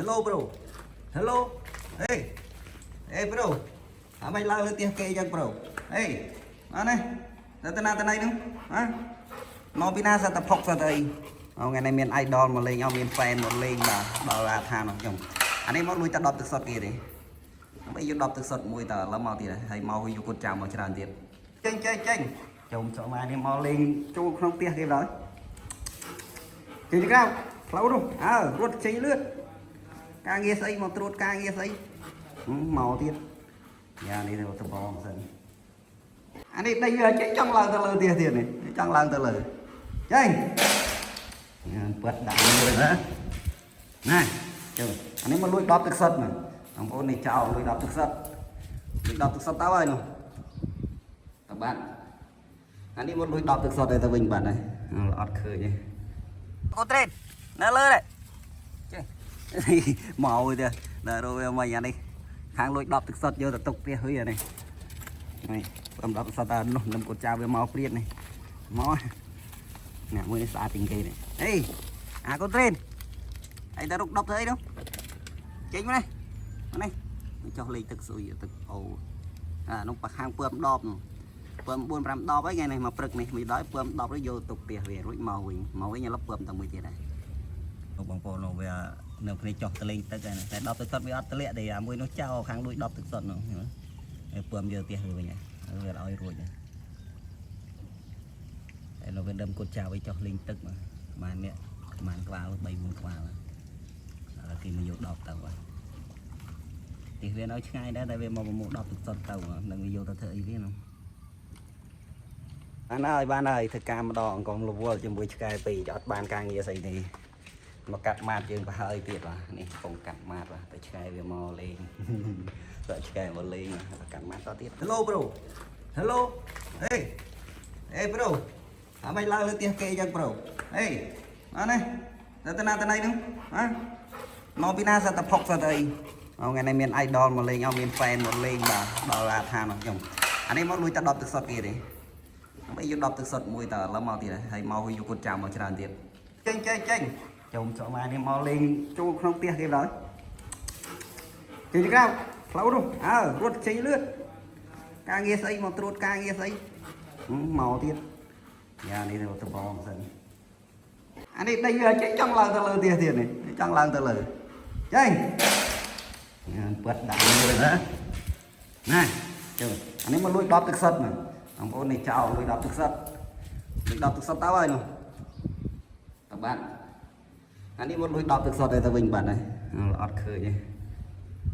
Hello bro. Hello. Hey. Hey bro. អាមិនឡើងលើផ្ទះគេអញ្ចឹង bro. Hey. អត់ណាទៅទៅណាទៅណីនោះហ៎មកពីណាសត្វតែផុកសត្វតែអីអូថ្ងៃនេះមាន idol មកលេងអត់មាន fan មកលេងបាទដល់អាឋានរបស់ខ្ញុំអានេះមកលួចតែ10ទឹកសុទ្ធគេទេដើម្បីយក10ទឹកសុទ្ធមួយតើឥឡូវមកទៀតហើយមកយកគាត់ចាំមកច្រើនទៀតចេញចេញចេញចូលចូលមកនេះមកលេងចូលក្នុងផ្ទះគេដល់ចេញក្រៅផ្លូវនោះអើរត់ចេញលឿន ការងារស្អីមកត្រួតការងារស្អីហឹមមកទៀតយ៉ានេះទៅតបងសិនអានេះដេញវាចេញចង់ឡើងទៅលើទៀតទៀតនេះចង់ឡើងទៅលើចេញញ៉ាំប៉ាត់ដាក់មួយណាណាចុះអានេះមកលួច10ទឹកសុទ្ធណាបងប្អូននេះចោលលួច10ទឹកសុទ្ធលួច10ទឹកសុទ្ធទៅហើយនោះតបាត់អានេះមកលួច10ទឹកសុទ្ធទៅវិញបាត់ហើយអត់ឃើញទេអូត្រេននៅលើទេចេះ មកទេដល់រវាមកយ៉ាងនេះខាងលួច10ទឹកសុទ្ធយកទៅទុកផ្ទះហុយអានេះនេះ5 10ទឹកសុទ្ធតើនោះនឹមកូនចៅវាមកព្រាតនេះមកនេះមួយនេះស្អាតជាងគេនេះហេអាកូនត្រេនអីទៅរុក10ធ្វើអីនោះចេញមកនេះមកនេះចុះលេងទឹកស្អុយទឹកអូអានោះប្រខាងពើមដបនោះពើម4 5ដបហើយថ្ងៃនេះមកព្រឹកនេះមិនដល់ពើម10រួចយកទុកផ្ទះវារួចមកវិញមកវិញឥឡូវពើមតែមួយទៀតដែរបងប្អូនវានៅគ្នាចុះទៅលេងទឹកហ្នឹងតែ10ទឹកសុទ្ធវាអត់ទលាក់ទេអាមួយនោះចោលខាងលួច10ទឹកសុទ្ធនោះហើយពើមយកផ្ទះវាវិញហើយវាឲ្យរួចហើយនៅវាដើមកូនចៅឲ្យចុះលេងទឹកមកប្រហែលនេះប្រហែលក្បាល3 4ក្បាលឥឡូវគេមកយក10ទៅបាទទីវានៅឆ្ងាយដែរតែវាមកប្រមូល10ទឹកសុទ្ធទៅនឹងវាយកទៅធ្វើអីវានោះបានហើយបានហើយធ្វើការម្ដងកុំរវល់ជាមួយឆ្កែពេកអត់បានការងារស្អីទេ មកកាត់ម៉ាតយើងប្រហើយទៀតបាទនេះកំពុងកាត់ម៉ាតបាទទៅឆ្កែវាមកលេង ទៅឆ្កែមកលេងបាទកាត់ម៉ាតតទៀត Hello bro. Hello. Hey. Hey bro. អាមិនឡើងលើផ្ទះគេអញ្ចឹង bro. Hey. អត់ណាទៅទៅណាទៅណីនោះហ៎មកពីណាសត្វតែផុកសត្វតែអីអូថ្ងៃនេះមាន idol មកលេងអត់មាន fan មកលេងបាទដល់អាឋានរបស់ខ្ញុំអានេះមកលួចតែ10ទឹកសុទ្ធគេទេដើម្បីយក10ទឹកសុទ្ធមួយតើឥឡូវមកទៀតហើយមកយកគាត់ចាំមកច្រើនទៀតចេញចេញចេញ ចូលចូលមកនេះមកលេងចូលក្នុងផ្ទះគេដល់ចេញក្រៅផ្លូវនោះអើរត់ចេញលឿនការងារស្អីមកត្រួតការងារស្អីហឹមមកទៀតយ៉ានេះទៅតបងសិនអានេះដេញវាចេញចង់ឡើងទៅលើទៀតទៀតនេះចង់ឡើងទៅលើចេញញ៉ាំប៉ាត់ដាក់មួយណាណាចុះអានេះមកលួច10ទឹកសុទ្ធណាបងប្អូននេះចោលលួច10ទឹកសុទ្ធលួច10ទឹកសុទ្ធទៅហើយនោះតបាត់ អានេះមកលួច10ទឹកសុទ្ធទៅវិញបាត់ហើយអត់ឃើញទេ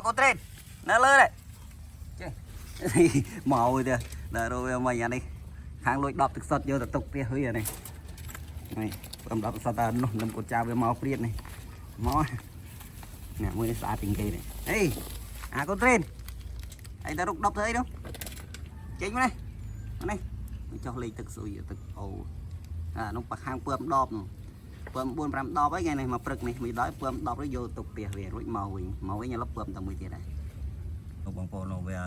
អូត្រេននៅលើទេចេះមកទេដល់រវាមកយ៉ាងនេះខាងលួច10ទឹកសុទ្ធយកទៅទុកផ្ទះហុយអានេះនេះ5 10ទឹកសុទ្ធតើនោះនឹមកូនចៅវាមកព្រាតនេះមកនេះមួយនេះស្អាតជាងគេនេះហេអាកូនត្រេនអីទៅរុក10ធ្វើអីនោះចេញមកនេះមកនេះចុះលេងទឹកស្អុយទឹកអូអានោះប្រខាងពើមដបនោះ ពើម4 5ដបហើយថ្ងៃនេះមកព្រឹកនេះមិនដល់ពើម10រួចយកទុកផ្ទះវារួចមកវិញមកវិញឥឡូវពើមតែមួយទៀតដែរបងប្អូនវា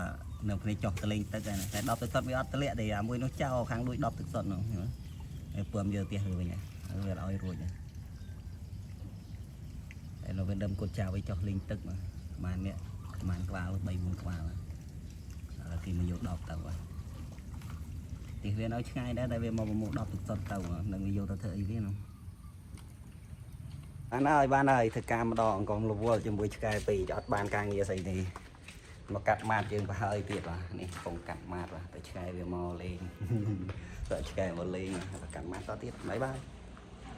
នៅគ្នាចុះទៅលេងទឹកហ្នឹងតែ10ទឹកសុទ្ធវាអត់ទលាក់ទេអាមួយនោះចោលខាងលួច10ទឹកសុទ្ធនោះហើយពើមយកផ្ទះវាវិញហើយវាឲ្យរួចហើយនៅវាដើមកូនចៅឲ្យចុះលេងទឹកមកប្រហែលនេះប្រហែលក្បាល3 4ក្បាលឥឡូវគេមកយក10ទៅបាទទីវានៅឆ្ងាយដែរតែវាមកប្រមូល10ទឹកសុទ្ធទៅនឹងវាយកទៅធ្វើអីវានោះ បានហើយបានហើយធ្វើការម្ដងកុំរវល់ជាមួយឆ្កែពេកអត់បានការងារស្អីទេមកកាត់ម៉ាតយើងប្រហើយទៀតបាទនេះកំពុងកាត់ម៉ាតបាទទៅឆ្កែវាមកលេង ទៅឆ្កែមកលេងបាទកាត់ម៉ាតតទៀត bye bye.